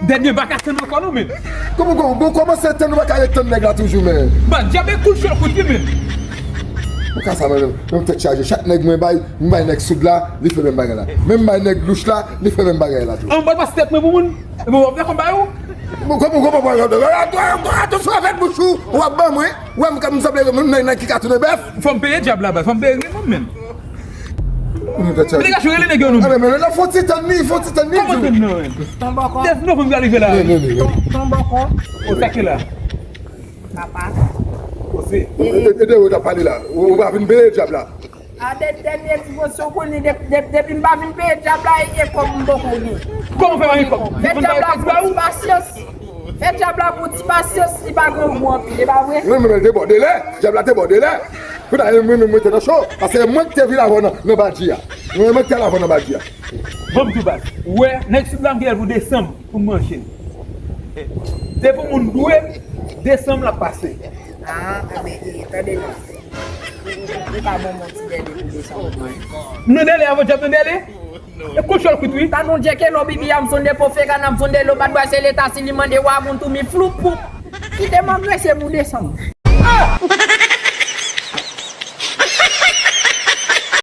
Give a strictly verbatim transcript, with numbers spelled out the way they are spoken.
Dènye baka tann ankò non men. Kòman kòman bon kòman se tann ou pa ka ret tann nèg la toujou men. Ban dyab e kout chòl kout wi men. Mwen ka sa mwen menm tèt chaje chak nèg mwen bay mwen bay nèg soud la li fè menm bagay la. Menm bay nèg louch la li fè menm bagay la tou. An mwen pas tèt mwen pou moun. Epi w ap fè konba yo. Bon kòman kòman mwen ap atosyon avèk bouch ou w ap ban mwen. Wè m kòm m sanble menm nèg ki ka tounen bèf. Fò m peye dyab la baz, fò m peye grenn moun men. Mwen te chaje. Mwen te ka jwe rele nèg yo nou. Alè men la fò ti tann li, fò ti tann li. Kòman tann nan men? Tann bòkò. Dèf nou pou m rive la. Non non non. Tann bòkò. O sa ki la. Papa. Koze. E de ou ta pale la. Ou pa vin peye dyab la. A de dènye ti pwosyon konnen depi m pa vin peye dyab la e kòb m poko gen. Kòman fè pa gen kòb? Fè dyab la pou ti pasyans. Fè dyab la pou ti pasyans li pa gen gou anpil e pa vre? Mwen menm te bò delè, dyab la te bò delè. Kouta e mwen menm mwen te nan cho, paske e mwen ki te vin avè w nan badji a. Mwen menm ki te al avè w nan badji a. Bon m tou baz, ou wè nèg sou blan m gen l pou desanm pou manje l. Se pou moun dwe desanm l ap pase. Ah, enben, e, tande non. Ou ka ban mwen ti dèle pou desanm mwen. M nan dèle avè w, dyab nan dèle? E kou chòl kout wi. Tande yon djèkelo bibi a m sonde po fega nan m sonde lo bat bwa se leta si li mande wagoun tou mi floup pou. Kite m angrese pou desanm.